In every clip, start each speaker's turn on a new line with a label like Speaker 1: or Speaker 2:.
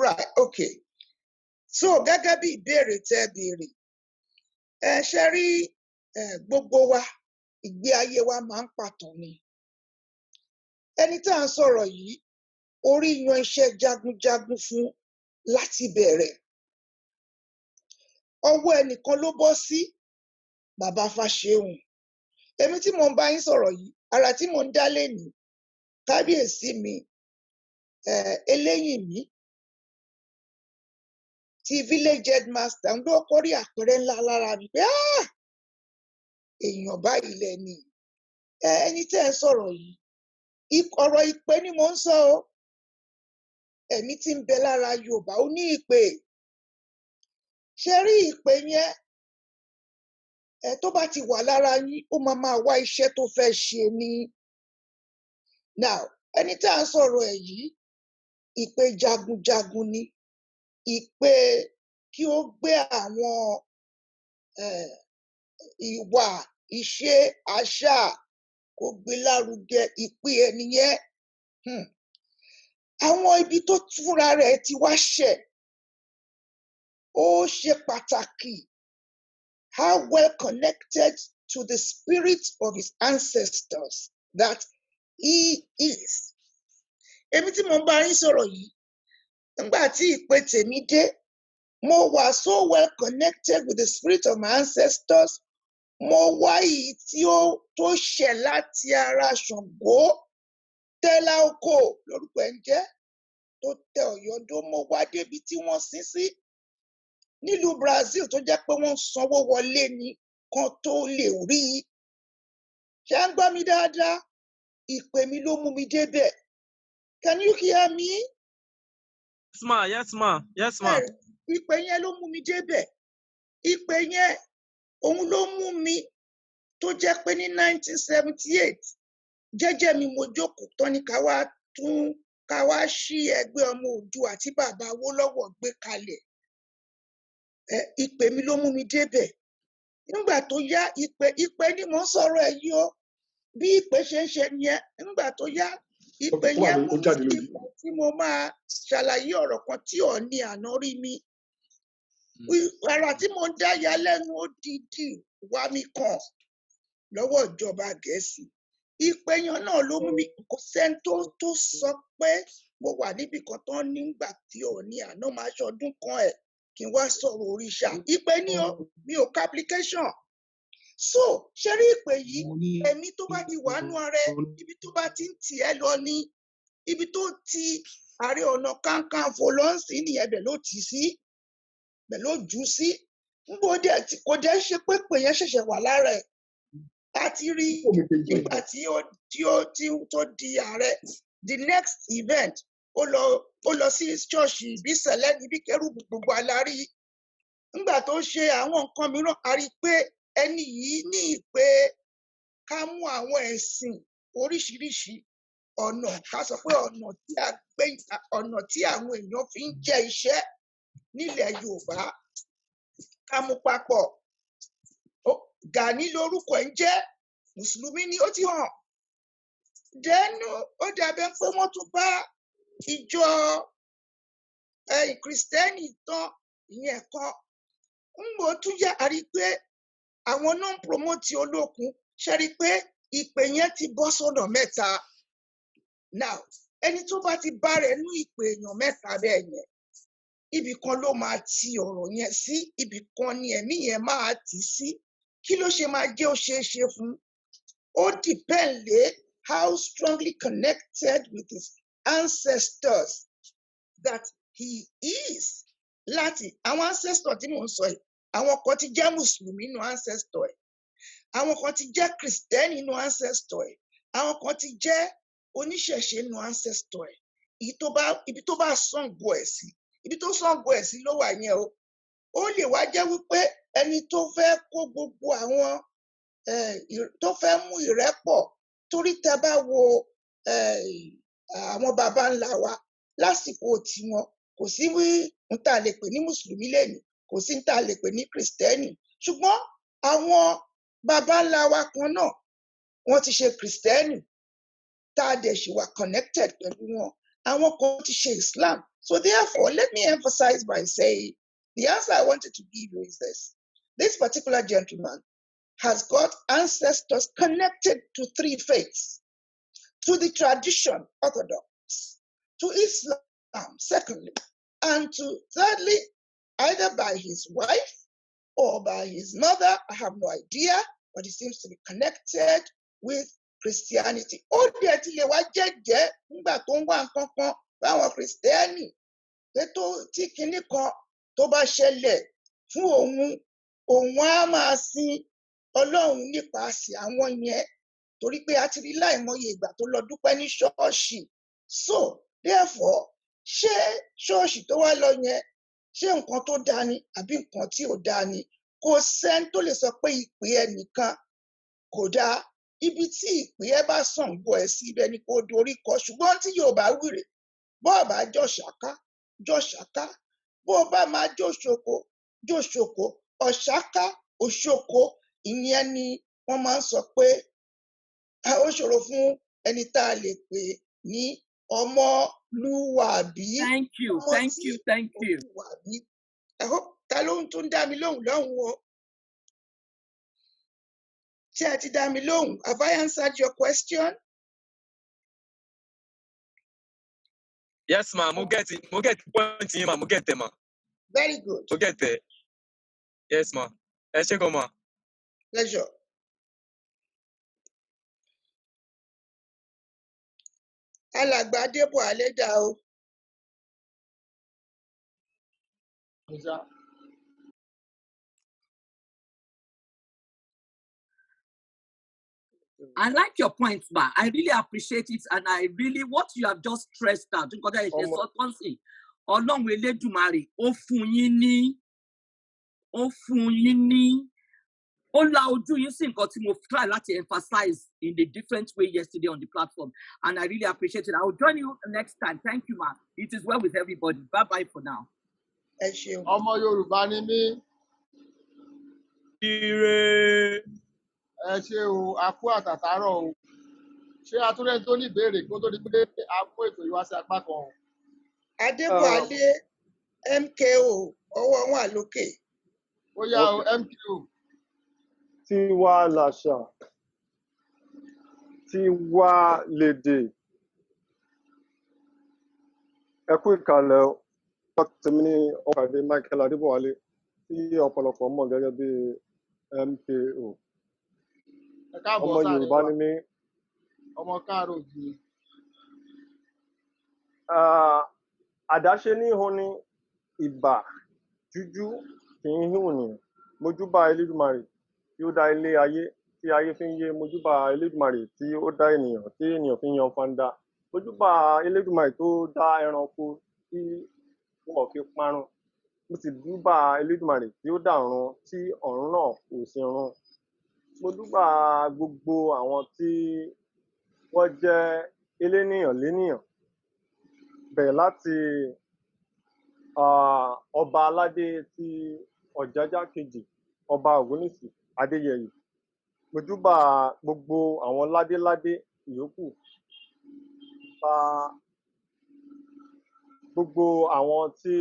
Speaker 1: Right, okay. So gẹ́gẹ́ bí ìbéèrè tẹ́ ẹ béèrè, ẹ ṣe rí, gbogbo wa, ìgbé ayé wa máa ń pàtàn ni. Ẹni tá à ń sọ̀rọ̀ yìí, orí yan iṣẹ́ jagunjagun fún láti bẹ̀rẹ̀. Ọwọ́ ẹnìkan ló bọ́ sí, Bàbá Fáṣẹ̀hùn. Èmi tí mò ń bá yín sọ̀rọ̀ yìí, ara tí mò ń dá lénìí, kábíyèsí mi, Eléyìnmí ti village headmaster ń ló kọ́ rí àpẹẹrẹ ńlá lára mi pé, "Ah, èèyàn báyìí lẹni." Ẹni tẹ́ ẹ sọ̀rọ̀ yìí, ọ̀rọ̀ ìpè ni mò ń sọ o. Ẹ̀mí tí ń bẹ lára Yorùbá, ó ní ìpè. Ṣe rí ìpè yẹn, tó bá ti wà lára yín, ó máa máa wá iṣẹ́ tó fẹ́ ṣe ni. Now, ẹni tá à ń sọ̀rọ̀ ẹ̀ yìí, ìpè jagunjagun ni, ìpè kí ó gbé àwọn ìwà, ìṣe, àṣà, kó gbé lárugẹ, ìpè ẹni yẹn. Àwọn ibi tó fúnra rẹ̀ ti wá ṣẹ̀, ó ṣe pàtàkì how well connected to the spirit of his ancestors that he is. Èmi tí mo ń bá yín sọ̀rọ̀ yìí, nígbà tí ìpè tèmi dé, mo wà so well connected with the spirit of my ancestors. Mo wá èyí tí ó tó ṣẹ̀ láti ara Ṣàngó, Tẹ́lá Oko lórúkọ ẹ̀ ń jẹ́, tó tẹ Ọ̀yọ́ dó. Mo wá débi tí wọ́n sin sí nílùú Brazil, tó jẹ́ pé wọ́n ń sanwó wọlé ni kan tó lè rí i. Ṣé ń gbọ́ mi dáadáa? Ìpè mi ló mú mi débẹ̀. Can you hear me?
Speaker 2: Yes ma, yes ma, yes ma.
Speaker 1: Ìpè yẹn ló mú mi débẹ̀. Ìpè yẹn òun ló mú mi tó jẹ́ pé ní 1978, jẹ́jẹ́ mi mo jókòó tán ní ká wá tún ká wá ṣí ẹgbẹ́ Ọmọ Oòduà tí bàbá Awólọ́wọ̀ gbé kalẹ̀. Ìpè mi ló mú mi débẹ̀. Nígbà tó yá, ìpè ni mò ń sọ̀rọ̀ ẹ̀ yìí o. Bí ìpè ṣe ń ṣe nìyẹn. Nígbà tó yá, ìpè
Speaker 3: Ó wà
Speaker 1: yẹn
Speaker 3: lórí
Speaker 1: mú
Speaker 3: ó
Speaker 1: mi
Speaker 3: jáde
Speaker 1: sí
Speaker 3: lórí.
Speaker 1: ipò tí mo máa ṣàlàyé ọ̀rọ̀ kan tí Ọọ̀ni àná rí mi. Ara tí mò ń dá ya lẹ́nu, ó dìídì wá mi kàn lọ́wọ́ ìjọba Gẹ̀ẹ́sì. Ìpè yẹn náà ló mú mi. Kò sẹ́ni tó sọ pé mo wà níbì kan tán nígbà tí Ọọ̀ni àná máa ṣọdún kan ẹ̀ kí n wá sọ̀rọ̀ òrìṣà. Ìpè ní o, mi ò ka application. So ṣe rí ìpè yìí, ẹ̀mí tó bá ti wà nú ara ẹ, ibi tó bá ti ń tì ẹ́ lọ ní ibi tó ti Ààrẹ Ọ̀nà Kakanfò lọ ń sìn nìyẹn, bẹ̀ ló tì í sí, bẹ̀ ló jù ú sí. Nbó dẹ̀ tí kò dẹ̀ ṣe pé pè yẹn ṣẹ̀ṣẹ̀ wà lára ẹ̀. A ti rí nígbà tí ó tí tó di ààrẹ, the next event, ó lọ sí ṣọ́ọ̀ṣì ìbísẹ̀lẹ̀ níbi kérúbù, gbogbo alárí. Nígbà tó ṣe àwọn nǹkan mìíràn, a rí i pé ẹni yìí ní ìpè ká mú àwọn ẹ̀sìn oríṣiríṣi ọ̀nà, ká sọ pé ọ̀nà tí a gbé, ọ̀nà tí àwọn èèyàn fi ń jẹ́ iṣẹ́ nílẹ̀ Yorùbá, ká mú papọ̀. Gani lórúkọ ẹ̀ ń jẹ́, mùsùlùmí ni, ó ti hàn dẹ́nu. Ó dàbẹ́ pé wọ́n tún bá ìjọ kìrìsìtẹ́nì tán, ìyẹn kan ń gbò tún yá. A rí i pé àwọn náà ń promote Olókun. Ṣe rí i pé ìpè yẹn ti bọ́ sọ́nà mẹ́ta? Now, ẹni tó bá ti bá rẹ̀ nú ìpè èèyàn mẹ́ta bẹ́ẹ̀ yẹn, ibì kan ló máa ti ọ̀rọ̀ yẹn sí, ibì kan ni ẹ̀mí yẹn máa tì sí. Kí ló ṣe máa jẹ́ ó ṣeé ṣe fún? Ó depend lé how strongly connected with his ancestors that he is. Láti àwọn ancestor tí mò ń sọ yìí, àwọn kan ti jẹ́ mùsùlùmí nínú ancestor ẹ̀, àwọn kan ti jẹ́ kìrìsìtẹ́nì nínú ancestor ẹ̀, àwọn kan ti jẹ́ oníṣẹ̀ṣe nínú ancestor ẹ̀. Èyí tó bá ibi tó bá Ṣàngó ẹ̀ sí, ibi tó Ṣàngó ẹ̀ sí ló wà yẹn o. Ó lè wá jẹ́ wípé ẹni tó fẹ́ kó gbogbo àwọn tó fẹ́ mú ìrẹ́pọ̀, torí tẹ́ bá wo àwọn baba ńlá wa lásìkò tiwọn, kò sí wí n tá a lè pè ní mùsùlùmí lẹ́nu, kò sí n tá a lè pè ní kìrìsìtẹ́nì, ṣùgbọ́n àwọn baba ńlá wa kan náà, wọ́n ti ṣe kìrìsìtẹ́nì tá a dẹ̀ ṣì wà connected pẹ̀lú wọn. Àwọn kan ti ṣe Islam. So therefore, let me emphasize by saying the answer I wanted to give you is this. This particular gentleman has got ancestors connected to three faiths, to the tradition, Orthodox, to Islam, secondly, and to thirdly, either by his wife or by his mother, I have no idea, but he seems to be connected with Christianity. Ó dẹ̀ ti lè wá jẹ́jẹ́ nígbà tó ń wá nǹkan kan báwọn Kristẹni pé tó tí kinní kan tó bá ṣẹlẹ̀ fún òun, òun á máa sin Ọlọ́run nípasẹ̀ àwọn yẹn torí pé a ti rí láìmọye ìgbà tó lọ dúpẹ́ ní ṣọ́ọ̀ṣì. So therefore, ṣé ṣọ́ọ̀ṣì tó wá lọ yẹn, ṣé nǹkan tó dáa ni àbí nǹkan tí ò dáa ni? Kò sẹ́ni tó lè sọ pé ìpè ẹnìkan kò dáa. Ibi tí ìpè ẹ bá sàn gbọ́ ẹ sí ibẹ̀ ni kò dorí kọ. Ṣùgbọ́n tí yóò bá wíre, bó o bá jọ ṣàká, jọ ṣàká. Bó o bá máa jó ṣoko, jó ṣoko. Ọ̀ṣáká, òṣoko, ìyẹn ni wọ́n máa ń sọ pé ó ṣòro fún ẹni tá a lè pè ní ọmọlúwàbí.
Speaker 3: Thank you,
Speaker 1: Ọmọ
Speaker 3: thank
Speaker 1: tí
Speaker 3: you, thank you.
Speaker 1: olúwàbí. I hope ta ló ń tún dá mi lóhùn lọ́hùn o. Ṣé ẹ ti dá mi lóhùn? Have I answered your question?
Speaker 2: Yes, ma. Mo get it. Mo get point yín, ma. Mo get ẹ, ma.
Speaker 1: Very good.
Speaker 2: Mo get ẹ. Yes, ma. Ẹ ṣé gan, ma.
Speaker 1: Pleasure. Alàgbà Adébọ̀ Àlẹ́dà o.
Speaker 3: I like your point, ma. I really appreciate it, and I really what you have just stressed out. Nǹkan tẹ́ ẹ ṣe
Speaker 4: Ọmọ
Speaker 3: sọ tán sí. Ọlọ́run Elédùmarè ó fún yín ní ó fún yín ní ó la ojú yín sí nǹkan tí mo try láti emphasize in a different way yesterday on the platform, and I really appreciate it. I will join you next time. Thank you, ma. It is well with everybody. Bye bye for now.
Speaker 1: Ẹ ṣeun.
Speaker 4: Ọmọ Yorùbá ni mí.
Speaker 2: Ire.
Speaker 4: Ẹ ṣé o, a kú àtàtàárọ̀ o. Ṣé atúrẹ́ tó ní ìbéèrè kó tó di pé a mú ètò yìí wá sí apá kan o?
Speaker 1: Adébọ̀ Alé MKO ọwọ́ wọn wà lókè.
Speaker 4: Ó yá o, MKO.
Speaker 5: Tiwa làṣà, tiwa lèdè. Ẹ kú ìkàlẹ̀ o. Orúkọ tèmi ní Ọ̀pàdé Michael Adébọ̀wálé tí ọ̀pọ̀lọpọ̀ mọ̀ gẹ́gẹ́ bí MKO.
Speaker 4: Ẹ káàbọ̀
Speaker 5: Ọmọ
Speaker 4: sáré
Speaker 5: Yorùbá
Speaker 4: wa.
Speaker 5: ni mí.
Speaker 4: Ọmọ káàárọ̀ oòjíire.
Speaker 5: Àdáṣe ní hun ni ìbà jújú kì í hùn ní. Mojúbà Elédùmarè tí ó dá ilé ayé tí ayé fi ń yé. Mojúbà Elédùmarè tí ó dá ènìyàn tí ènìyàn fi ń yan fanda. Mojúbà Elédùmarè tó dá ẹranko tí wọn ò fi parun. Mo sì júbà Elédùmarè tí ó dá ọ̀run tí ọ̀run náà kò sì run. Mo júbà gbogbo àwọn tí wọ́n jẹ́ elénìyàn lénìyàn. Bẹ̀rẹ̀ láti ọba aládé ti Ọ̀jájá kejì, ọba Ògúnnísì Adéyẹyè. Mo júbà gbogbo àwọn ládéládé ìyókù. Bá gbogbo àwọn tí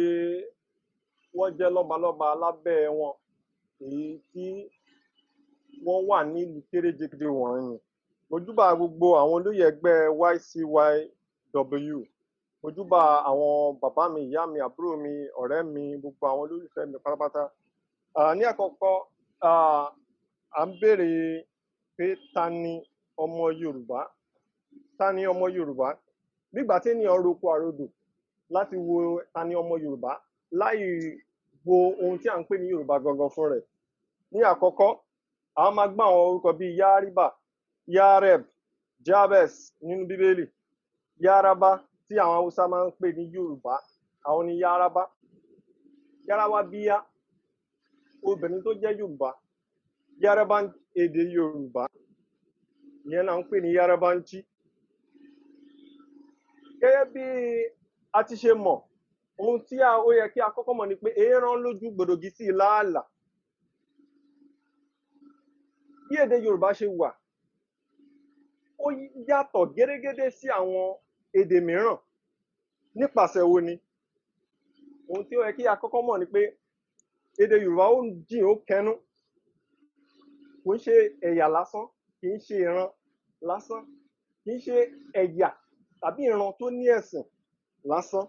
Speaker 5: wọ́n jẹ́ lọ́balọ́ba lábẹ́ wọn, èyí tí wọ́n wà nílùú kéréje wọ̀nyí. Mo júbà gbogbo àwọn olóyè ẹgbẹ́ YCYW. Mo júbà àwọn bàbá mi, ìyá mi, àbúrò mi, ọ̀rẹ́ mi, gbogbo àwọn olólùfẹ́ mi pátápátá. Ní àkọ́kọ́, à ń béèrè pé ta ni ọmọ Yorùbá? Ta ni ọmọ Yorùbá? Nígbà tí ènìyàn roko àrodò láti wo ta ni ọmọ Yorùbá láì wo ohun tí à ń pè ní Yorùbá gangan fún rẹ̀. Ní àkọ́kọ́, a máa gbọ́ àwọn orúkọ bíi Yáríbà, Yareb, Jabez nínú Bíbélì, Yaraba tí àwọn Haúsá máa ń pè ní Yorùbá, àwọn ni Yaraba. Yarawa bíyá, obìnrin tó jẹ́ Yorùbá, Yaraba èdè Yorùbá, ìyẹn là ń pè ní Yarabanchi. Gẹ́gẹ́ bí a ti ṣe mọ̀, ohun tí ó yẹ kí a kọ́kọ́ mọ̀ ni pé èèrán lójú gbòdògì sí làálàá. Bí èdè Yorùbá ṣe wà, ó yàtọ̀ gédégédé sí àwọn èdè mìíràn. Nípasẹ̀ wo ni? Ohun tí ó yẹ kí a kọ́kọ́ mọ̀ ni pé èdè Yorùbá ó jìn, ó kẹnu. Kò ń ṣe ẹ̀yà lásán, kì í ṣe ìran lásán, kì í ṣe ẹ̀yà tàbí ìran tó ní ẹ̀sìn lásán.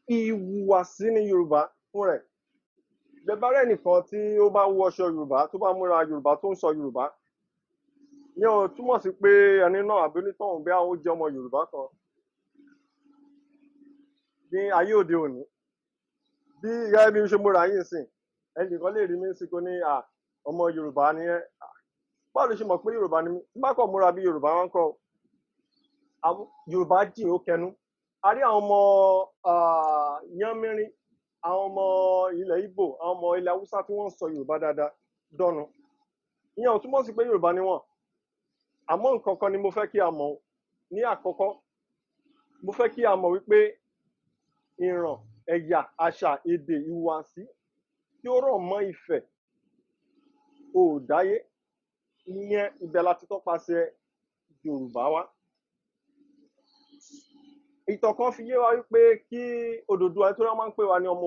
Speaker 5: Ìhùwàsí ní Yorùbá fún rẹ̀. Bẹ́ẹ̀ bá rẹ̀ nìkan tí ó bá wọṣọ Yorùbá, tó bá múra Yorùbá, tó ń sọ Yorùbá, ìyẹn ò túmọ̀ sí pé ẹni náà àbí onítọ̀hún bí àwọn ó jẹ́ ọmọ Yorùbá kan. Ní ayé òde òní, bí gẹ́gẹ́ bí mo ṣe múra yìí sìn, ẹnìkan lè rí mi sí kó ní à ọmọ Yorùbá ni ẹ́. Báwo ló ṣe mọ̀ pé Yorùbá ni mí? Tí bá kọ̀ múra bí Yorùbá wọn kọ́, àwọn Yorùbá jìn, ó kẹnu. A rí àwọn ọmọ Yánmírín, àwọn ọmọ ilẹ̀ Ìgbò, àwọn ọmọ ilẹ̀ Haúsá tí wọ́n ń sọ Yorùbá dáadáa dọ́nu. Ìyẹn ò túmọ̀ sí pé Yorùbá ni wọ́n. Àmọ́ nǹkan kan ni mo fẹ́ kí a mọ̀. Ní àkọ́kọ́, mo fẹ́ kí a mọ̀ wípé ìran, ẹ̀yà, àṣà, èdè, ìhùwàsí tí ó rọ̀ mọ́ Ifẹ̀ òòdáyé, ìyẹn ibẹ̀ la ti tọpasẹ̀ Yorùbá wá. Ìtàn kan fi yé wa wípé kí Odùduwà, nítorí wọ́n máa ń pè wá ní ọmọ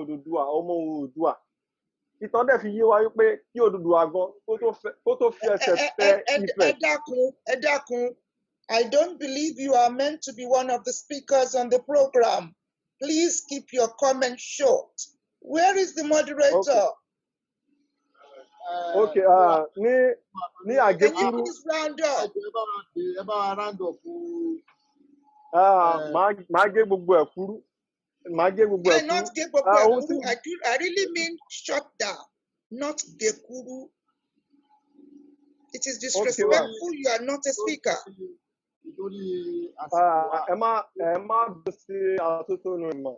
Speaker 5: Odùduwà, ọmọ Oòduà. Ìtàn dẹ̀ fi yé wa wípé kí Odùduwà gan kó tó fi ẹsẹ̀ tẹ Ifẹ̀.
Speaker 1: Ẹ dákun, ẹ dákun. I don't believe you are meant to be one of the speakers on the program. Please keep your comments short. Where is the moderator?
Speaker 5: Okay, ní
Speaker 1: Can you
Speaker 5: àgékúrú.
Speaker 1: please round up?
Speaker 4: Ẹ bá wa round up.
Speaker 5: Màá gé gbogbo ẹ̀ kúrú. Màá gé gbogbo ẹ̀
Speaker 1: I not
Speaker 5: kúrú.
Speaker 1: gé gbogbo ẹ̀
Speaker 5: Ohun tí
Speaker 1: kúrú. I really mean shut down, not gé kúrú. It is
Speaker 5: Okay, ma.
Speaker 1: disrespectful. You are not a speaker.
Speaker 4: Nítorí àsìkò wa.
Speaker 5: Ẹ má bínú sí atótónu ìmọ̀.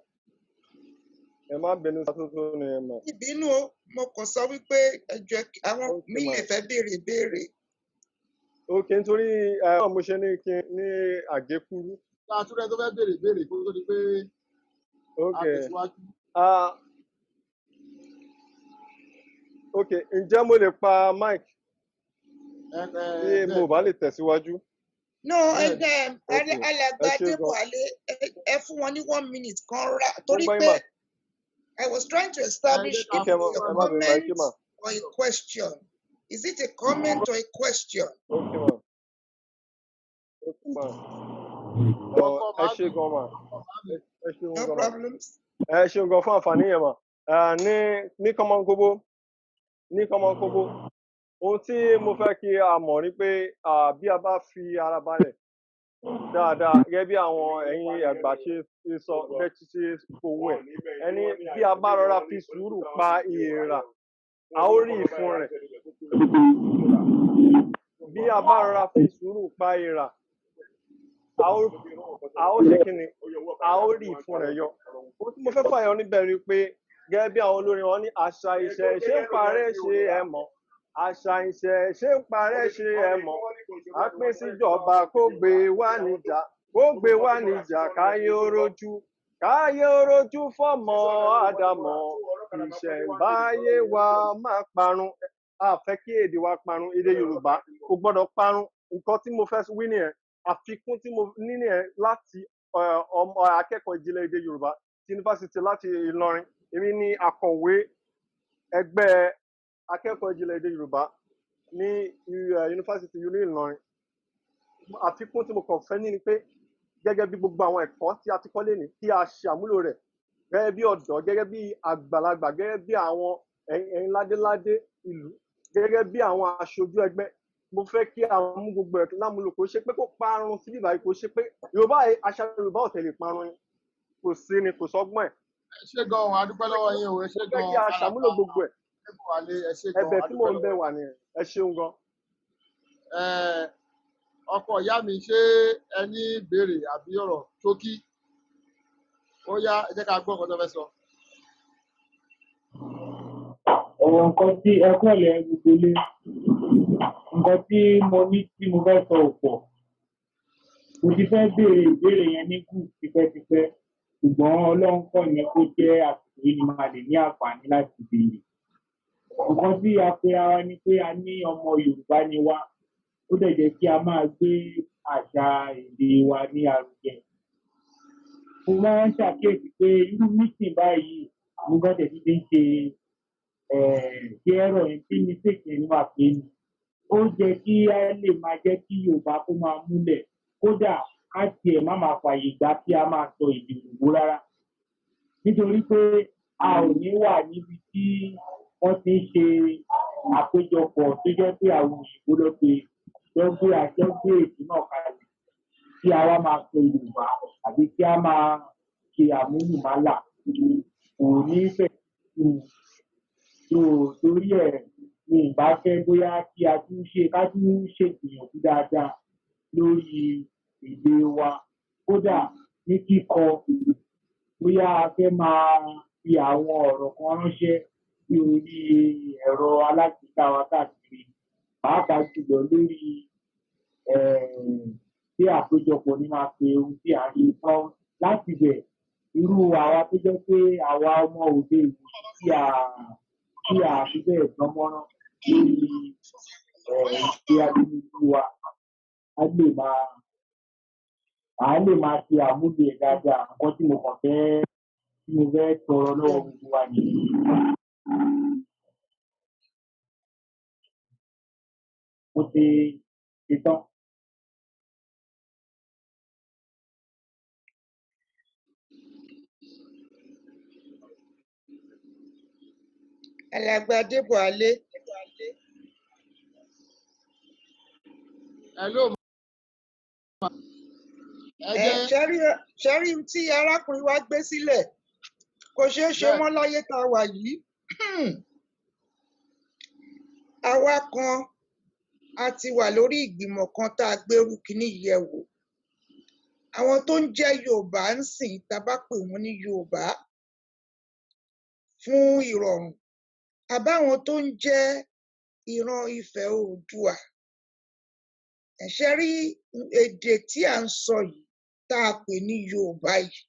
Speaker 5: Ẹ má bínú sí atótónu ìmọ̀.
Speaker 1: Ìbínú o, mo kàn sọ wípé ẹ jọ̀ọ́, àwọn
Speaker 5: Okay,
Speaker 1: mi
Speaker 5: ma.
Speaker 1: lè fẹ́ béèrè ìbéèrè.
Speaker 5: Okay, nítorí ẹ mo ṣe ní kí ní àgékúrú.
Speaker 4: Ṣé àtúrẹ́ tó fẹ́ béèrè ìbéèrè kó tó di pé a
Speaker 5: Okay.
Speaker 4: tẹ̀síwájú?
Speaker 5: Okay, ǹjẹ́ mo lè pa mic tí mo bá lè tẹ̀síwájú?
Speaker 1: No,
Speaker 4: Bẹ́ẹ̀ni.
Speaker 5: Okay, ẹ
Speaker 1: alàgbà
Speaker 5: ṣé gan.
Speaker 1: Adébọ̀wálé, ẹ fún wọn ní 1 minute kan rà
Speaker 5: Mo
Speaker 1: torí
Speaker 5: gbọ́ yín
Speaker 1: pé
Speaker 5: mà.
Speaker 1: I was trying to
Speaker 4: Ẹ
Speaker 1: establish
Speaker 4: jẹ́ ká
Speaker 1: if
Speaker 5: Okay,
Speaker 1: it's a
Speaker 5: ẹ má bínú mà, ẹ ṣé
Speaker 1: comment
Speaker 5: mà.
Speaker 1: or a question. Is it a comment or a question?
Speaker 5: Okay, ma. Okay, ma.
Speaker 4: Ọkọ
Speaker 5: Ẹ ṣé
Speaker 4: màámi,
Speaker 5: gan mà.
Speaker 4: ọkọ màámi.
Speaker 5: Ẹ ṣeun
Speaker 1: No
Speaker 5: gan mà.
Speaker 1: problems.
Speaker 5: Ẹ ṣeun gan fún àǹfààní yẹn mà. Ní kọ́mọ́nkóbó, ní kọ́mọ́nkóbó, ohun tí mo fẹ́ kí a mọ̀ ni pé bí a bá fi ara balẹ̀ dáadáa, gẹ́gẹ́ bí àwọn ẹ̀yin àgbà ṣe sọ, bẹ́ẹ̀ ti ṣe fowó ẹ̀, ẹni bí a bá rọra fi sùúrù pa èèrà, a ó rí ìfun rẹ̀. Bí a bá rọra fi sùúrù pa èèrà, a ó ṣe kí ni? A ó rí ìfun rẹ̀ yọ. Ohun tí mo fẹ́ fàyọ níbẹ̀ ni pé gẹ́gẹ́ bí àwọn olórin wọn ní àṣà ìṣẹ̀ ṣe ń parẹ́ ṣe ẹ mọ̀. Àṣà ìṣẹ̀ ṣe ń parẹ́ ṣe ẹ mọ̀. A pín síjọba kó gbé wá níjà, kó gbé wá níjà, káyé ó rojú. Káyé ó rojú fọ́mọ Ádámọ̀. Ìṣẹ̀ǹbáyé wa máa parun. A fẹ́ kí èdè wa parun, èdè Yorùbá kò gbọ́dọ̀ parun. Nǹkan tí mo fẹ́ wí nìyẹn. Àfikún tí mo ní nìyẹn láti ọmọ akẹ́kọ̀ọ́ ìjìnlẹ̀ èdè Yorùbá ti yunifásitì láti Ìlọrin. Èmi ni akọ̀wé ẹgbẹ́ akẹ́kọ̀ọ́ ìjìnlẹ̀ èdè Yorùbá ní yunifásitì uni Ìlọrin. Àfikún tí mo kàn fẹ́ ní ni pé gẹ́gẹ́ bí gbogbo àwọn ẹ̀kọ́ tí a ti kọ́ lénìí, kí a ṣe àmúlò rẹ̀ gẹ́gẹ́ bí ọ̀dọ́, gẹ́gẹ́ bí àgbàlagbà, gẹ́gẹ́ bí àwọn ẹ̀yin ládéládé ìlú, gẹ́gẹ́ bí àwọn aṣojú ẹgbẹ́. Mo fẹ́ kí a mú gbogbo ẹ̀ lámúlò. Kò ṣe pé kó parun síbí báyìí, kò ṣe pé Yorùbá, àṣà Yorùbá ò tẹ̀lé parun ni. Kò sí ni, kò sọ́gbọ́n ẹ̀.
Speaker 4: Ẹ ṣé gan-an, a dúpẹ́ lọ́wọ́ yín o, ẹ ṣé
Speaker 5: Mo fẹ́
Speaker 4: gan-an,
Speaker 5: kí a ṣàmúlò
Speaker 4: alàgbà
Speaker 5: gbogbo ẹ̀.
Speaker 4: Adébọ̀wálé, ẹ ṣé gan-an,
Speaker 5: Ẹ̀bẹ̀
Speaker 4: a
Speaker 5: tí mò
Speaker 4: dúpẹ́
Speaker 5: ń
Speaker 4: lọ́wọ́
Speaker 5: bẹ̀
Speaker 4: yín.
Speaker 5: wà nìyẹn. Ẹ ṣeun gan.
Speaker 4: Ọkọ ìyá mi, ṣé ẹ ní ìbéèrè àbí ọ̀rọ̀ ṣókí? Ó yá, ẹ jẹ́ ká gbọ́ nǹkan tó fẹ́ sọ.
Speaker 6: Ọ̀rọ̀ nǹkan tí ẹ kúrọ̀lẹ́ gbogbo ilé, nǹkan tí mo ní tí mo fẹ́ sọ ò pọ̀. Mo ti fẹ́ béèrè ìbéèrè yẹn ní group tipẹ́tipẹ́, ṣùgbọ́n Ọlọ́run kọ̀ yẹn kó jẹ́ àsìkò yìí ni màá lè ní àǹfààní láti béèrè. Nǹkan tí a pe ara wa ni pé a ní ọmọ Yorùbá ni wá, ó dẹ̀ jẹ́ kí a máa gbé àṣà èdè wa ní arugẹ. Mo máa ń ṣàkíyèsí pé irú meeting báyìí mo gbọ́dọ̀ ti fi ń ṣe ṣé ẹ̀rọ yẹn tí mistake yẹn ni máa pè é ni. Ó jẹ́ kí á lè máa jẹ́ kí Yorùbá kó máa múlẹ̀, kódà ká tiẹ̀ má máa fààyè gbà kí a máa sọ èdè òyìnbó rárá. Nítorí pé a ò ní wà níbi tí wọ́n ti ń ṣe àpéjọpọ̀ tó jẹ́ pé àwọn òyìnbó ló gbé àjọ gbé ètò náà kalẹ̀ kí a wá máa sọ Yorùbá àbí kí a máa ṣe àmúlùmálà, kò ní fẹ́ tó. Torí ẹ̀ ní ìbá fẹ́ bóyá kí a tún ṣe, ká tún ṣègbìyànjú dáadáa lórí èdè wa, kódà ní kíkọ, bóyá a fẹ́ máa fi àwọn ọ̀rọ̀ kan ránṣẹ́ sí orí ẹ̀rọ alágbèéká wa káàkiri, pàápàá jùlọ lórí tí àpéjọpọ̀ ní máa pe ohun tí à ń ṣe tán láti bẹ̀, irú àwa tó jẹ́ pé àwa ọmọ òde ìwòyí tí a fi bẹ́ẹ̀ dán mọ́rán lórí èdè abínibí wa, á lè máa ṣe àmúlò ẹ̀ dáadáa. Nǹkan tí mo kàn fẹ́, tí mo fẹ́ tọrọ lọ́wọ́ gbogbo wa nìyí. Mo ti ṣe tán.
Speaker 1: Alàgbà Adébọ̀wálé.
Speaker 4: Hello ma. Ẹ
Speaker 1: Ẹ
Speaker 4: jẹ́
Speaker 1: ṣẹ́rí tí arákùnrin wa gbé sílẹ̀, kò ṣeé ṣe
Speaker 4: bẹ́ẹ̀
Speaker 1: mọ́ láyé tá a wà yìí. Àwa kan a ti wà lórí ìgbìmọ̀ kan tá a gbérú kínní yẹ̀ wò. Àwọn tó ń jẹ́ Yorùbá ń sìn, tá a bá pè wọ́n ní Yorùbá fún ìrọ̀rùn, àbáwọn tó ń jẹ́ ìran Ifẹ̀ Oòduà, ẹ ṣe rí èdè tí à ń sọ yìí tá a pè ní Yorùbá yìí,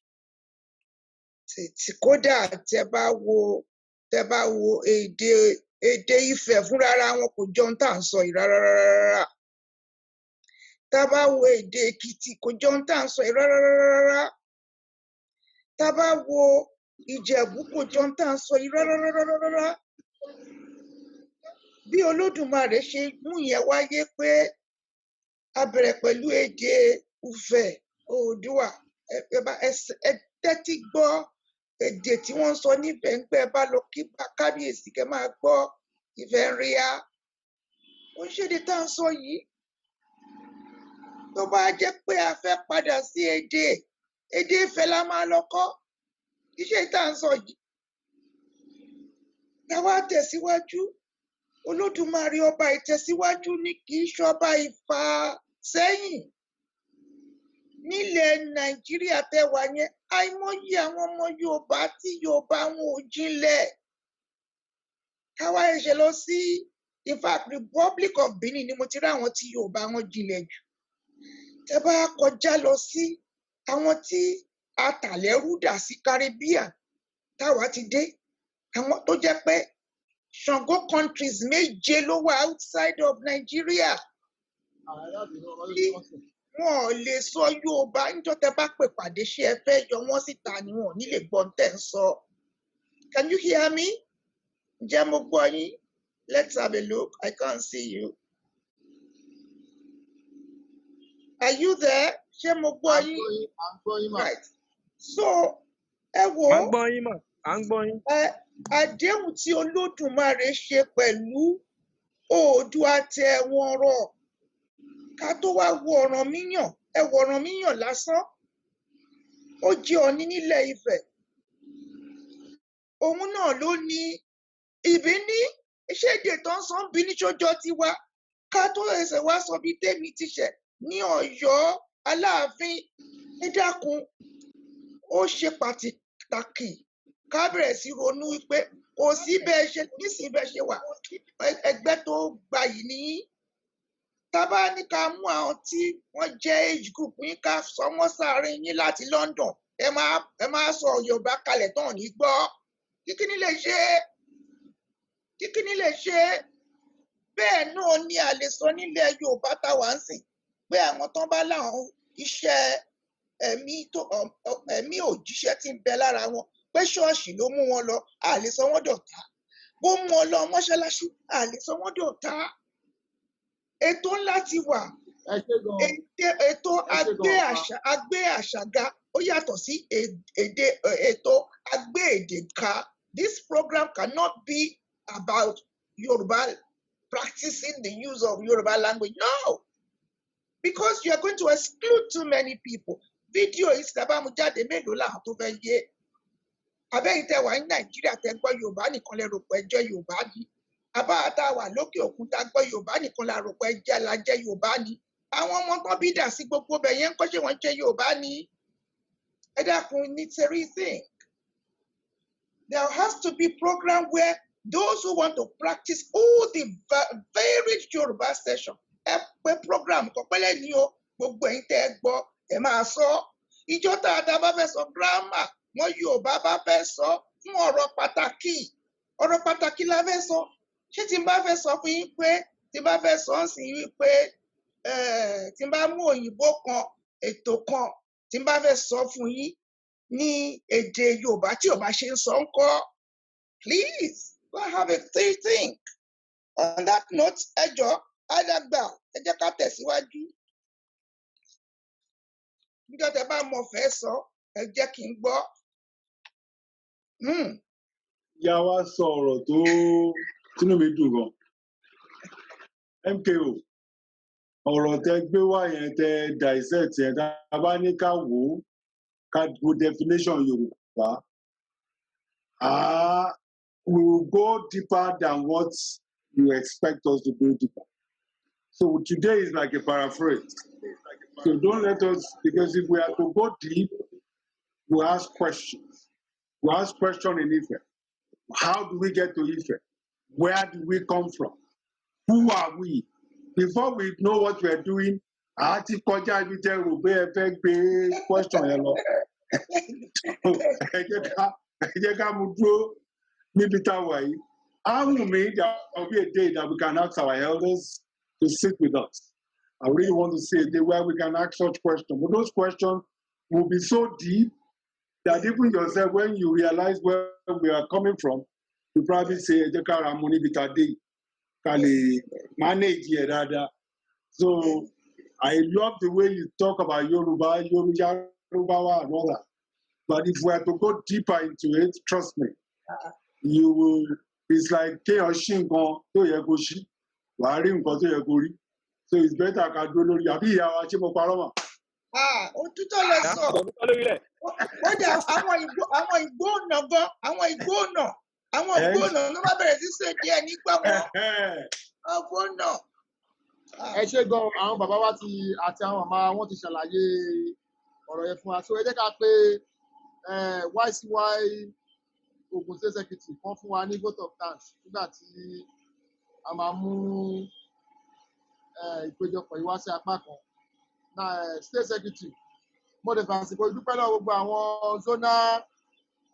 Speaker 1: tí kódà tẹ bá wo èdè Ifẹ̀ fúnra wọn, kò jọ ohun tá à ń sọ yìí rárá rárá. Tá a bá wo èdè Èkìtì, kò jọ ohun tá à ń sọ yìí rárá rárá. Tá a bá wo Ìjẹ̀bú, kò jọ ohun tá à ń sọ yìí rárá rárá rárá. Bí Olódùmarè ṣe mú yẹn wáyé pé a bẹ̀rẹ̀ pẹ̀lú èdè Ifẹ̀ Oòduà, ẹ tẹ́tí gbọ́ èdè tí wọ́n ń sọ nífẹ̀ẹ́ ń pẹ́. Bá lọ kí bá kábíyèsí, kẹ́ máa gbọ́ Ifẹ̀ ń ríá. Ó ń ṣèdè tá à ń sọ yìí. Tó bá jẹ́ pé a fẹ́ padà sí èdè Ifẹ̀ la máa lọ kọ́, iṣẹ́ tá à ń sọ yìí. Táwa tẹ̀síwájú, Olódùmarè ọba ìtẹ̀síwájú ní, kì í ṣọba ìfàsẹ́yìn. Nílẹ̀ Nàìjíríà tẹwà yẹn, àìmọye àwọn ọmọ Yorùbá tí Yorùbá wọn ò jinlẹ̀. Káwá ẹ̀ṣẹ̀ lọ sí, in fact, Republic of Benin ni mo ti rí àwọn tí Yorùbá wọn jinlẹ̀ jù. Tẹ bá kọjá lọ sí àwọn tí atàlẹ́rú dà sí Caribbean táwa ti dé, àwọn tó jẹ́ pé Ṣàngó countries méje ló wà outside of Nigeria tí wọn ò lè sọ Yorùbá. Níjọ́ tẹ bá pè pàdé, ṣé ẹ fẹ́ yọ wọ́n síta ni? Wọn ò ní lè gbọ́ ohun tẹ́ ń sọ. Can you hear me? Ǹjẹ́ mo gbọ́ yín? Let's have a look. I can't see you. Are you there? Ṣé mo gbọ́
Speaker 4: À ń
Speaker 1: yín?
Speaker 4: gbọ́ yín, à ń gbọ́ yín mà.
Speaker 1: Right, so ẹ wò
Speaker 2: À ń
Speaker 1: ó.
Speaker 2: gbọ́ yín mà, à ń gbọ́ yín.
Speaker 1: Ẹ àdéhùn tí Olódùmarè ṣe pẹ̀lú Oòduà tẹ wọn rọ̀, ká tó wá wo Ọ̀rànmíyàn. Ẹ wo Ọ̀rànmíyàn lásán, ó jẹ́ Ọọ̀ni nílẹ̀ Ifẹ̀, òun náà ló ní Ìbíní. Ṣéde tó ń sọ ń bí ní sójọ́ tiwa? Ká tó ẹsẹ̀ wá sọ bí tèmi ti ṣẹ̀ ní Ọ̀yọ́ Aláàfin. Ẹ dákun, ó ṣe pàtàkì ká bẹ̀rẹ̀ sí ronú wípé kò sí bẹ́ẹ̀ ṣe nísìnyí, bẹ́ẹ̀ ṣe wà, ẹgbẹ́ tó gbayì ní. Tá a bá ní ká mú àwọn tí wọ́n jẹ́ age group yín, ká sọ wọ́n sáárín yín láti London, ẹ máa sọ Yorùbá kalẹ̀ tán ní gbọ́. Kíkíní lè ṣe, kíkíní lè ṣe. Bẹ́ẹ̀ náà ni a lè sọ nílẹ̀ Yorùbá táwa ń sìn pé àwọn tán bá láwọn iṣẹ́ Ẹ̀mí tó ẹ̀mí òjíṣẹ́ tí ń bẹ lára wọn pé ṣọ́ọ̀ṣì ló mú wọn lọ, a lè sọ wọ́n dọ̀tá. Bó mú wọn lọ mọ́ṣáláṣí, a lè sọ wọ́n dọ̀tá. Ètò ńlá ti wà.
Speaker 4: Ẹ ṣé gan.
Speaker 1: Ètò
Speaker 4: Ẹ ṣé
Speaker 1: agbé
Speaker 4: gan ma.
Speaker 1: àṣà, agbé àṣà ga, ó yàtọ̀ sí èdè ètò agbé èdè ga. This program cannot be about Yoruba practicing the use of Yoruba language. No, because you are going to exclude too many people. Fídíò yìí sì dábàá mú jáde, mélòó làwọn tó fẹ́ yé? Abẹ́yìn tẹ wà ní Nàìjíríà tẹ gbọ́ Yorùbá nìkan lẹ rò pé ẹ jẹ́ Yorùbá ni. Àbá tá a wà lókè òkun tá a gbọ́ Yorùbá nìkan la rò pé ẹ jẹ́ la jẹ́ Yorùbá ni. Àwọn ọmọ tán bí dà sí gbogbo bẹ̀ yẹn ń kọ́, ṣé wọ́n jẹ́ Yorùbá ni? Ẹ dákun, ní rethink. There has to be program where those who want to practice all the varied Yoruba session, ẹ pé program kan pẹ́lẹ́ ní o, gbogbo ẹ̀yin tẹ́ ẹ gbọ́, ẹ máa sọ. Ìjọ tá a dá bá fẹ́ sọ grammar, wọ́n Yorùbá bá fẹ́ sọ fún ọ̀rọ̀ pàtàkì. Ọ̀rọ̀ pàtàkì la fẹ́ sọ. Ṣé tí n bá fẹ́ sọ fún yín pé tí n bá fẹ́ sọ ń sìn wípé tí n bá mú òyìnbó kan, ètò kan, tí n bá fẹ́ sọ fún yín ní èdè Yorùbá tí ò bá ṣe ń sọ ń kọ́? Please go have a think. On that note, ẹ jọ̀ọ́, alàgbà, ẹ jẹ́ ká tẹ̀síwájú. Níjọ́ tẹ́ bá mọ̀ fẹ́ sọ, ẹ jẹ́ kí n gbọ́.
Speaker 7: Ìyá wa sọ ọ̀rọ̀ tó tínú mi dùn gan. MKO, ọ̀rọ̀ tẹ gbé wá yẹn, tẹ dissect yẹn, tá a bá ní ká wò ó, ká wo definition Yorùbá, ah, we will go deeper than what you expect us to go deeper. So today is like a paraphrase. So don't let us, because if we are to go deep, we ask questions. We ask questions in Ife. How do we get to Ife? Where do we come from? Who are we? Before we know what we are doing, a ti kọjá ibi tẹ́ rò pé ẹ fẹ́ gbé question yẹn lọ. Ẹ jẹ́ ká mú dúró níbi tá a wà yìí. Á wù mí, there will be a day that we can ask our elders to sit with us. I really want to see a day where we can ask such questions. But those questions will be so deep that even yourself, when you realize where we are coming from, you probably say, "Ẹ jẹ́ ká ra mú níbi tá a dé yìí, ká lè manage ẹ̀ dáadáa." So I love the way you talk about Yoruba, Yoruba, Yoruba, and all that. But if we are to go deeper into it, trust me, you will. It's like kéèyàn ṣí nǹkan tó yẹ kó ṣí, wàá rí nǹkan tó yẹ kó rí. So it's better ká dúró lórí. Àbí ìyá wa, ṣé mo parọ́ mà?
Speaker 1: Ah, òtítọ́ lẹ sọ.
Speaker 2: Lórílẹ̀.
Speaker 1: Kódà àwọn ìgbóònà gan, àwọn ìgbóònà, àwọn
Speaker 7: Ẹ
Speaker 1: ìgbóònà ló bá bẹ̀rẹ̀ sí ṣèdí ẹ̀ nígbà wọn ọgbóònà.
Speaker 4: Ẹ ṣé gan. Àwọn bàbá wa ti àti àwọn màmá wọn ti ṣàlàyé ọ̀rọ̀ yẹn fún wa, so ẹ jẹ́ ká pé YCY Ogun State Secretary kan fún wa ní vote of thanks nígbà tí a máa mú ìpéjọpọ̀ yìí wá sí apá kan na. State Secretary, mo lè fàsìkò ìdúpẹ́ lọ́wọ́ gbogbo àwọn zonal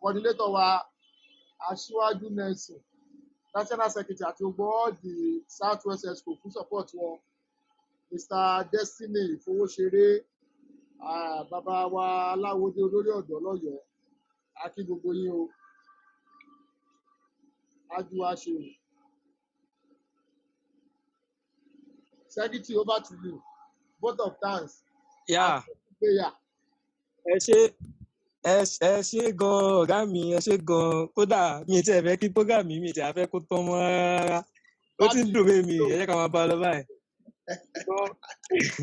Speaker 4: coordinator wa, Aṣíwájú Nelson, National Secretary, àti gbogbo all the South West Exco fún support wọn, Mr Destiny Ìfowóṣeré, bàbá wa Aláwọdé, olórí ọ̀dọ́ lọ́yọ̀ọ́, a kí gbogbo yín o. Ájú wa ṣe o. Secretary, over to you, vote of thanks
Speaker 2: Yeah.
Speaker 4: àti prayer.
Speaker 2: Ẹ ṣé, ẹ ṣé gan, ọ̀gá mi, ẹ ṣé gan. Kódà mi ì tiẹ̀ fẹ́ kí program mi ì tiẹ̀ fẹ́ kó tán mọ́ rárá. Ó ti ń
Speaker 4: Battery
Speaker 2: dùn mí mi,
Speaker 4: ti low.
Speaker 2: ẹ jẹ́ ká máa bá a lọ báyìí.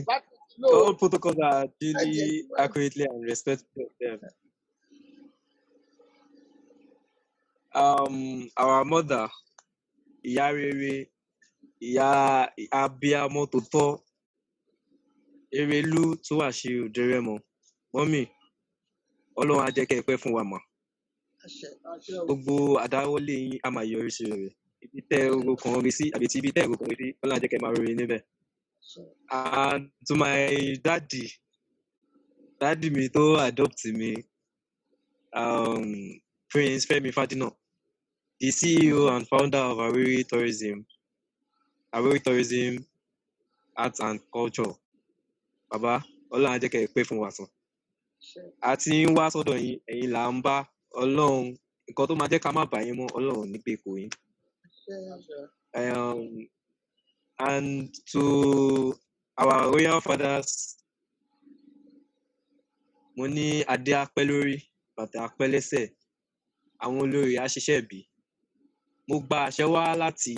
Speaker 4: Battery ti low.
Speaker 2: All protocols are duly, accurately and respectfully observed. Our mother, ìyá rere, ìyá abiyamọ tó tọ́, Erelú tó wà ṣe òdèrèmọ. Mummy, Ọlọ́run á jẹ́ kẹ́ ẹ pẹ́ fún wa mà.
Speaker 1: Àṣẹ.
Speaker 4: Àṣẹ o.
Speaker 2: Gbogbo àdáwọ́lé yín á máa yọrí sí rere. Ibi tẹ́ ẹ ro kan rí sí àbí tí ibi tẹ́ ẹ ro kan rí sí, Ọlọ́run á jẹ́ kẹ́ ẹ máa rere níbẹ̀.
Speaker 1: Àṣẹ.
Speaker 2: And to my daddy, daddy mi tó adopt mi, Prince Femi Fadina, the CEO and founder of Awiri Tourism, Arts and Culture. Bàbá, Ọlọ́run á jẹ́ kẹ́ ẹ pẹ́ fún wa sàn. A ti ń wá sọ́dọ̀ yín, ẹ̀yin là ń bá. Ọlọ́run, nǹkan tó máa jẹ́ ká má bà yín mọ́, Ọlọ́run ò ní gbé kò yín. And to our royal fathers, mo ní adé apẹ́ lórí, bàtà apẹ́ lẹ́sẹ̀, àwọn olórí á ṣiṣẹ́ bí. Mo gba àṣẹ wá láti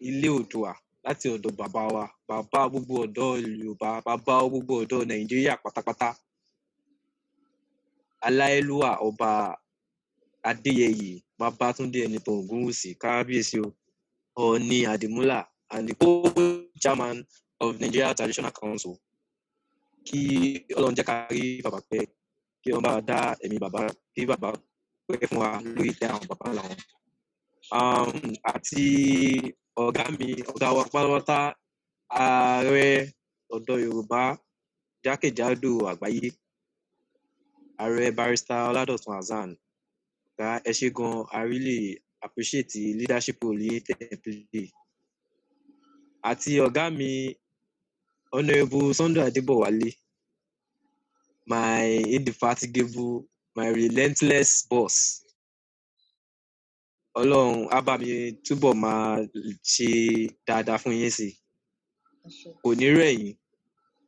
Speaker 2: ilé Oòduà, láti ọ̀dọ̀ bàbá wa, bàbá gbogbo ọ̀dọ́ Yorùbá, bàbá gbogbo ọ̀dọ́ Nàìjíríà pátápátá. Aláyélúwà Ọba Adéyẹyè Babátúndé Ẹnìtàn Ògúnwùsì, Kábíyèsí o, Ọọ̀ni Àdìmúlà, and the co-chairman of Nigeria Traditional Council. Kí Ọlọ́run jẹ́ ká rí bàbá pẹ́, kí wọ́n bá wa dá ẹ̀mí bàbá, kí bàbá pẹ́ fún wa lórí ìtẹ́ àwọn bàbá ńlá wọn. Àti ọ̀gá mi, ọ̀gá wa pátápátá, ààrẹ ọ̀dọ́ Yorùbá jákèjádò àgbáyé, Ààrẹ Barrister Ọládọ̀tun Hassan. Ọ̀gá, ẹ ṣé gan, I really appreciate the leadership role yín tẹ́ ẹ play. Àti ọ̀gá mi, Honourable Sunday Adébọ̀wálé, my indefatigable, my relentless boss. Ọlọ́run á bá mi túbọ̀ máa ṣe dáadáa fún yín sí i. Kò ní rẹ̀ yín,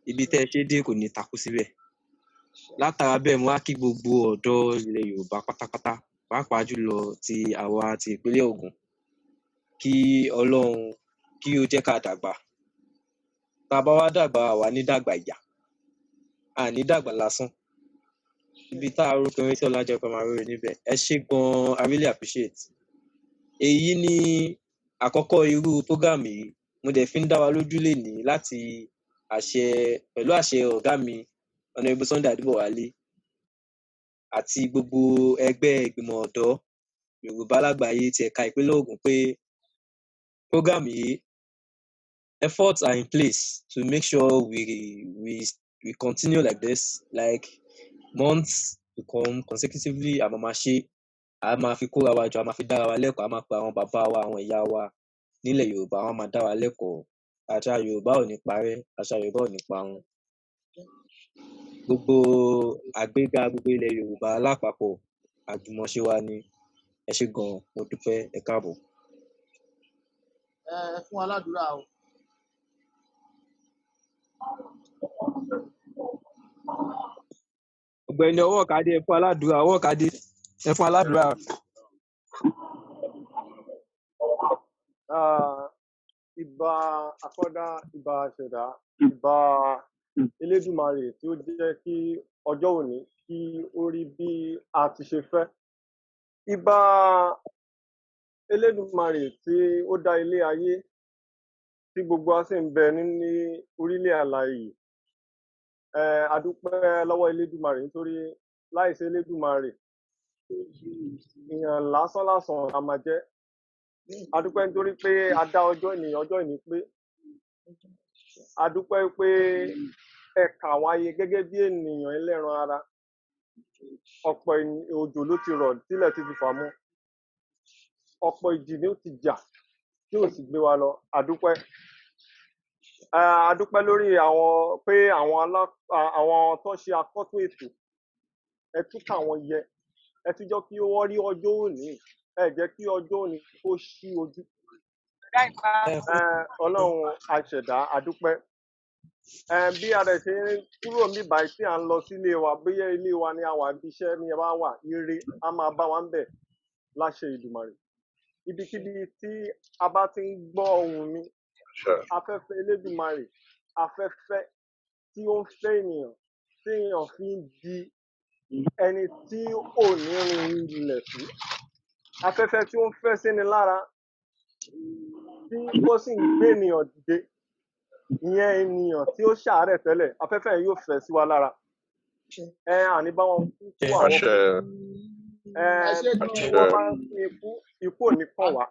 Speaker 2: ibi tẹ́ ẹ ṣe dé kò ní takú síbẹ̀. Látara bẹ́ẹ̀, mo wá kí gbogbo ọ̀dọ́ ilẹ̀ Yorùbá pátápátá, pàápàá jùlọ ti àwa ti ìpínlẹ̀ Ògùn, kí Ọlọ́run kí ó jẹ́ ká dàgbà. Tá a bá wá dàgbà, àwa ní dàgbà ìyà, à ní dàgbà lásán. Ibi tá a rò pé tí ọlá jẹ́ kó máa rere níbẹ̀. Ẹ ṣé gan-an, I really appreciate. Èyí ni àkọ́kọ́ irú program yìí, mo dẹ̀ fi ń dá wa lójú lénìí láti àṣẹ pẹ̀lú àṣẹ ọ̀gá mi, Honourable Sunday Adébọ̀wálé, àti gbogbo ẹgbẹ́ ìgbìmọ̀ ọ̀dọ́ Yorùbá lágbàáyé ti ẹ̀ka ìpínlẹ̀ Ògùn pé program yìí, efforts are in place to make sure we continue like this, like months to come consecutively. A máa máa ṣe, a máa fi kóra wa jọ, a máa fi dára wa lẹ́kọ̀ọ́, a máa pe àwọn bàbá wa, àwọn ìyá wa nílẹ̀ Yorùbá, wọ́n máa dá wa lẹ́kọ̀ọ́. Àṣà Yorùbá ò ní parẹ́, àṣà Yorùbá ò ní parun. Gbogbo àgbéga gbogbo ilẹ̀ Yorùbá lápapọ̀, àjùmọ̀ṣe wa ni. Ẹ ṣé gan-an, mo dúpẹ́, ẹ káàbọ̀.
Speaker 4: Ẹ fún wa ládùúrà o.
Speaker 2: Ọ̀gbẹ́ni Ọwọ́kadé, ẹ fún aládùúrà. Ọwọ́kadé, ẹ fún aládùúrà.
Speaker 5: Ìbà akọ́dá, ìbà àṣẹ̀dá, ìbà Elédùmarè tí ó jẹ́ kí ọjọ́ òní kí ó rí bí a ti ṣe fẹ́. Ìbà Elédùmarè tí ó dá ilé ayé tí gbogbo wa sì ń bẹ ní orílẹ̀ alààyè yìí. A dúpẹ́ lọ́wọ́ Elédùmarè nítorí láìsí Elédùmarè, èèyàn lásán lásán la máa jẹ́. A dúpẹ́ nítorí pé a dá ọjọ́ ènìyàn, ọjọ́ ìní pé. A dúpẹ́ pé ẹ kà wá yẹ gẹ́gẹ́ bí ènìyàn ẹlẹ́ran ara. Ọ̀pọ̀ òjò ló ti rọ̀ tílẹ̀ ti fi fà mú. Ọ̀pọ̀ ìjì ni ó ti jà tí ò sì gbé wa lọ. A dúpẹ́. A dúpẹ́ lórí àwọn pé àwọn àwọn tó ṣe akọ́tún ètò, ẹ tún kà wọ́n yẹ, ẹ tún jẹ́ kí wọ́n rí ọjọ́ òní, ẹ jẹ́ kí ọjọ́ òní kó ṣí ojú. Ọlọ́run àṣẹ̀dá, a dúpẹ́. Bí a dẹ̀ ṣe ń kúrò níbí báyìí tí à ń lọ sílé wa, bóyá ilé wa ni a wà, ibi iṣẹ́ ni a bá wà, ire á máa bá wa ń bẹ̀ láṣẹ Èdùmàrè. Ibikíbi tí a bá ti ń gbọ́ ohùn mi, afẹ́fẹ́ Elédùmarè, afẹ́fẹ́ tí ó ń fẹ́ ènìyàn, tí èèyàn fi ń di ẹni tí ò ní rin ilẹ̀ sí, afẹ́fẹ́ tí ó ń fẹ́ síni lára, tí ó sì ń gbé ènìyàn dìde, ìyẹn ènìyàn tí ó ṣàárẹ̀ tẹ́lẹ̀, afẹ́fẹ́ yẹn yóò fẹ́ sí wa lára. Àní bá wọn kú kú àwọn kú. Bí wọ́n bá ń fi ikú, ikú ò ní kàn wá.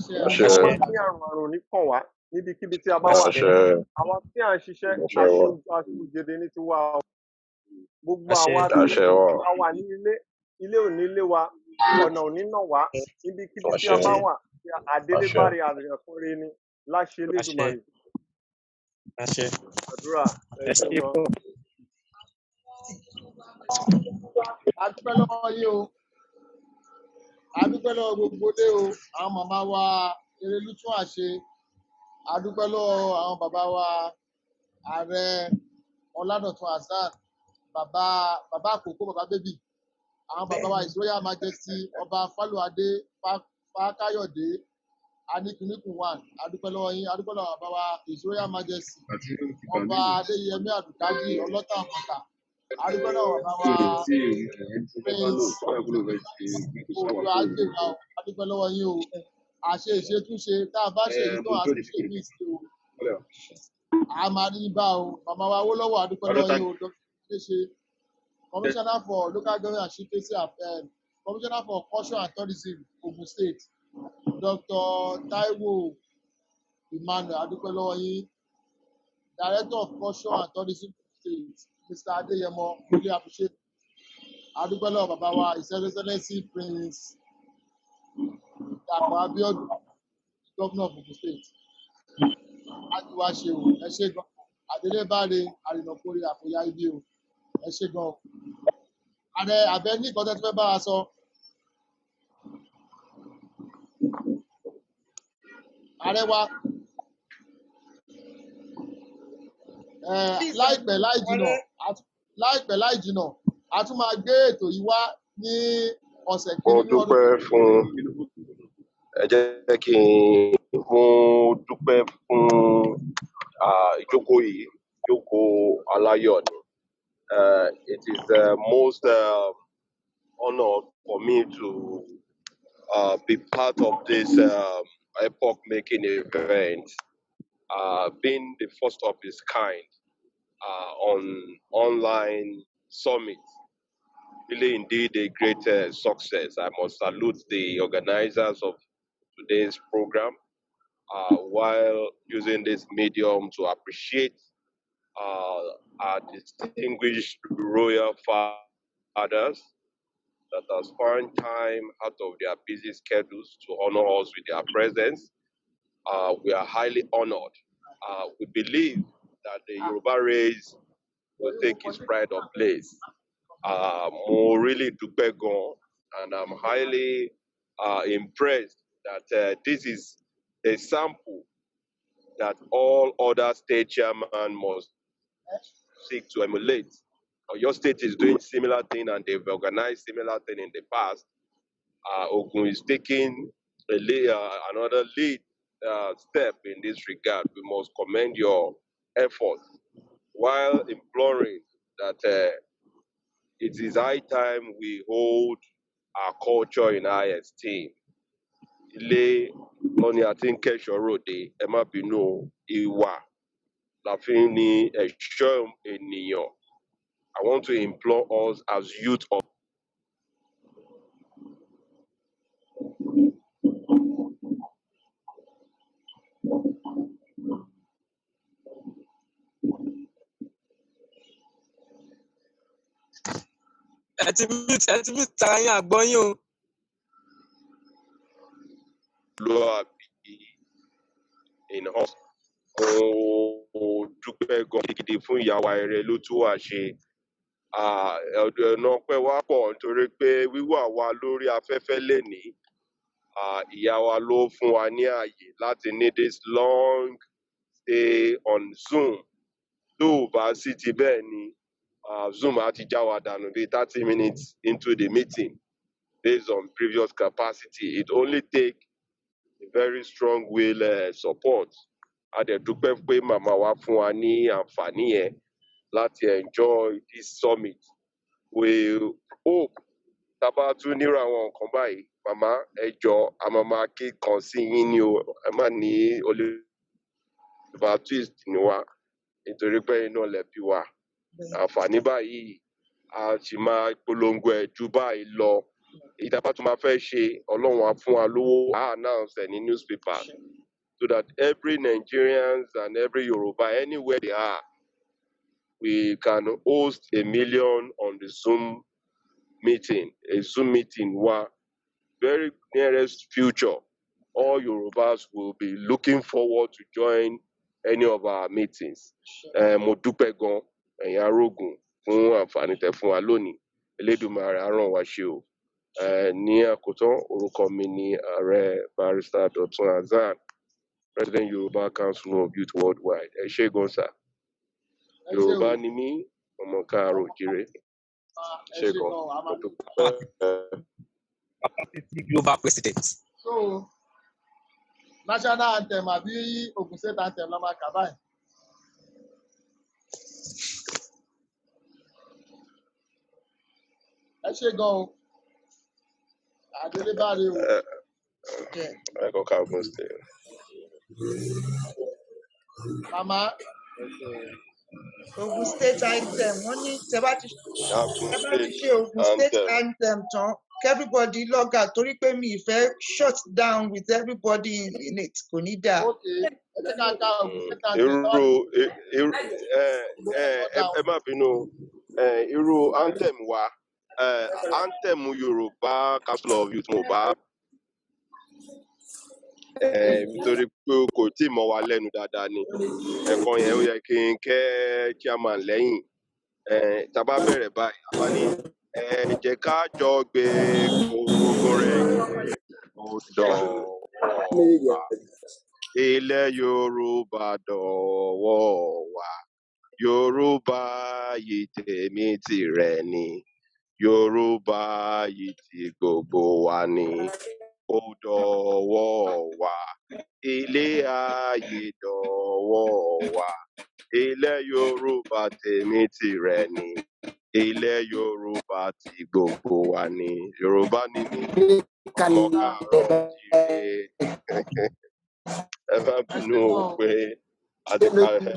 Speaker 5: Bí wọ́n bá ń fi àrùn, àrùn ò ní kàn wá níbikíbi tí a bá wà. Àwa tí à ń ṣiṣẹ́, aṣojúde ní tiwa o. Gbogbo àwa tí a wà ní ilé, ilé ò ní lé wa, ọ̀nà ò ní nà wá, níbikíbi tí a bá wà, àdélébáre àrìnàkúnre ni láṣẹ Elédùmarè. Àdúrà, ẹ
Speaker 2: Ẹ
Speaker 5: ṣé
Speaker 2: ṣé
Speaker 5: gan.
Speaker 2: pọ̀.
Speaker 4: A dúpẹ́ lọ́wọ́ yín o, a dúpẹ́ lọ́wọ́ gbogbo ilé o, àwọn màmá wa Erelú tún àṣe, a dúpẹ́ lọ́wọ́ àwọn bàbá wa Ààrẹ Ọládọ̀tun Hasan, bàbá bàbá àkókò, bàbá bébì, àwọn bàbá wa
Speaker 1: Bẹ́ẹ̀ni.
Speaker 4: His Royal Majesty Ọba Fálúadé Fákáyọ̀dé Aníkúníkùn one, a dúpẹ́ lọ́wọ́ yín, a dúpẹ́ lọ́wọ́ bàbá wa His Royal Majesty Ọba Adéyẹmí Àdùkádì Ọlọ́tà Ọ̀mọ̀tà, a dúpẹ́ lọ́wọ́ bàbá wa Prince Oòduà Àgbèwà o, a dúpẹ́ lọ́wọ́ yín o. Àṣe ìṣetúnṣe tá a bá ṣe èyí tán, àtúnṣe míì sí o, a máa rí bá o. Màmá wa Awólọ́wọ̀, a dúpẹ́ lọ́wọ́ yín o. Dr. Adéṣe, Commissioner for Local Government and Chieftaincy Affairs, Commissioner for Culture and Tourism, Ogun State, Dr. Taiwo Emmanuel, a dúpẹ́ lọ́wọ́ yín. Director of Culture and Tourism State, Mr. Adeyemo, really appreciate. A dúpẹ́ lọ́wọ́ bàbá wa His Excellency Prince Dàpọ̀ Abiodun, Governor of Ogun State. Á ti wá ṣe o, ẹ ṣé gan. Àdélébáre àrìnàkórè àkóyá ibi o, ẹ ṣé gan o. Ààrẹ àbẹ ní nǹkan tẹ́ tí fẹ́ bá wa sọ. Ààrẹ wa,
Speaker 1: Please,
Speaker 4: láìpẹ́ láì jìnà,
Speaker 1: Ààrẹ.
Speaker 4: láìpẹ́ láì jìnà, a tún máa gbé ètò yìí wá ní ọ̀sẹ̀
Speaker 8: Mo
Speaker 4: kìíní ní ọdún
Speaker 8: dúpẹ́ fún ẹ jẹ́ kí n mo dúpẹ́ fún ìjókòó yìí, ìjókòó aláyọ̀ ni. It is the most honor for me to be part of this epoch-making event, being the first of its kind on online summit. Really, indeed, a great success. I must salute the organizers of today's program while using this medium to appreciate our distinguished royal fathers that has found time out of their busy schedules to honor us with their presence. We are highly honored. We believe that the Yoruba race will take its pride of place. Mo really dúpẹ́ gan, and I'm highly impressed that this is a sample that all other state chairmen must seek to emulate. Your state is doing similar thing, and they've organized similar thing in the past. Ogun is taking another lead step in this regard. We must commend your effort while imploring that it is high time we hold our culture in high esteem. Ilé lọ́ni àti ń kẹ́ṣọ̀ọ́ ròde, ẹ má bínú o, ìwà la fi ń ní ẹ̀ṣọ́ ènìyàn. I want to implore us as youth of
Speaker 2: Ẹ ti mute ara yín, àgbọ́ yín o.
Speaker 8: Ọmọlúàbí in us. Mo dúpẹ́ gan gidigidi fún ìyá wa Erelú tún wà ṣe. Ọ̀nà ọpẹ́ wa pọ̀ nítorí pé wíwà wa lórí afẹ́fẹ́ lénìí, ìyá wa ló fún wa ní ààyè láti ní this long stay on Zoom. Tó ò bá sí ti bẹ́ẹ̀ ni, Zoom á ti já wa dànù bíi 30 minutes into the meeting based on previous capacity. It only take a very strong will support. A dẹ̀ dúpẹ́ pé màmá wa fún wa ní àǹfààní yẹn láti enjoy this summit. We hope tá a bá tún nírú àwọn nǹkan báyìí, màmá, ẹ jọ̀ọ́, a máa máa ké kan sí yín ní o. Ẹ má ní Oliver Twist ni wa nítorí pé iná lẹ bí wa. Àǹfààní báyìí a sì máa polongo ẹ̀ ju báyìí lọ. Èyí tá a bá tún máa fẹ́ ṣe, Ọlọ́run á fún wa lówó, á announce ẹ̀ ní newspaper so that every Nigerians and every Yoruba anywhere they are, we can host 1 million on the Zoom meeting, a Zoom meeting wa very nearest future, all Yorubas will be looking forward to join any of our meetings. Mo dúpẹ́ gan, ẹ̀yin arógun. fún àǹfààní tẹ́ fún wa lónìí. Elédùmarè á ràn wá ṣe o. Ní àkótán, orúkọ mi ni Ààrẹ Barrister Dọ̀tun Hasan, President Yorùbá Council of Youth Worldwide. Ẹ ṣé gan sà.
Speaker 4: Ẹ ṣé o.
Speaker 8: Yorùbá ni mí, ọmọ káàárọ̀ oòjíire.
Speaker 4: Ẹ
Speaker 8: Ṣé
Speaker 4: ṣé
Speaker 8: gan,
Speaker 4: gan, a
Speaker 8: mo
Speaker 4: máa
Speaker 8: dúpẹ́.
Speaker 2: Global president.
Speaker 4: So national anthem àbí Ogun State anthem la máa kà báyìí. Ẹ ṣé gan o, àdélébáre o.
Speaker 8: Ẹ kọ́ ká Ogun State.
Speaker 4: Màmá.
Speaker 1: Ogun State anthem, wọ́n ní tẹ bá ti
Speaker 8: Ogun
Speaker 1: tẹ bá ti
Speaker 8: State
Speaker 1: ṣe Ogun State
Speaker 8: anthem.
Speaker 1: anthem tán, everybody log out torí pé mi ì fẹ́ shut down with everybody in it, kò ní dáa.
Speaker 4: Ok, ẹ jẹ́ ká ka Ogun State anthem.
Speaker 8: Irú irú ẹ ẹ ẹ má bínú, irú anthem wa, anthem Yorùbá Council of Youth mo bá nítorí pé kò tí ì mọ́ wa lẹ́nu dáadáa ni ẹ̀kọ́ yẹn, ó yẹ kí n kẹ́ chairman lẹ́yìn. Tá a bá bẹ̀rẹ̀ báyìí, a bá ní ẹ jẹ́ ká jọ gbé gbogbo rẹ̀ ó dọ̀wọ́ wa, ilẹ̀ Yorùbá dọ̀wọ́ wa, Yorùbá yìí tèmi tìrẹ ni, Yorùbá yìí ti gbogbo wa ni, ó dọ̀wọ́ wa, ilé ayé dọ̀wọ́ wa, ilẹ̀ Yorùbá tèmi tìrẹ ni, ilẹ̀ Yorùbá ti gbogbo wa ni. Yorùbá ni mí, ọmọ káàárọ̀ oòjíire. Ẹ má
Speaker 4: Ẹ ṣé
Speaker 8: bínú o
Speaker 4: gan o.
Speaker 8: pé a ti parí.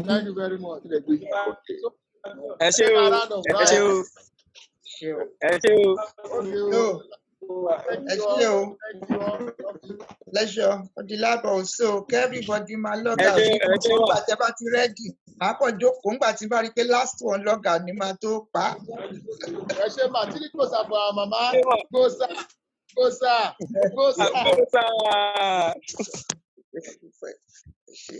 Speaker 4: Thank you very much.
Speaker 8: Okay.
Speaker 4: So
Speaker 2: Ẹ
Speaker 4: ẹ
Speaker 2: ṣé
Speaker 4: jẹ́ ká
Speaker 2: o,
Speaker 4: round up
Speaker 2: ẹ ṣé
Speaker 4: báyìí.
Speaker 2: o,
Speaker 1: Ṣé o.
Speaker 2: ẹ ṣé o.
Speaker 4: Ok
Speaker 1: No,
Speaker 4: o. Thank
Speaker 1: ẹ
Speaker 4: you
Speaker 1: ṣé
Speaker 4: all.
Speaker 1: o.
Speaker 4: Thank you all. Love you.
Speaker 1: Pleasure. Ó di lábọ̀. So everybody máa log
Speaker 2: Ẹ
Speaker 1: out
Speaker 2: ṣé,
Speaker 1: ní
Speaker 2: ẹ ṣé
Speaker 1: nígbà
Speaker 2: wà.
Speaker 1: tẹ bá ti ready. Màá kàn jókòó ńgbà tí n bá rí i pé last one log out ni màá tó pa á.
Speaker 4: Ẹ ṣé mà, tí kò sàbọ̀ àwọn màmá.
Speaker 2: Ṣé wà?
Speaker 4: Gbósà gbósà gbósà.
Speaker 2: Àgbọ̀sà.
Speaker 1: Ẹ ṣé.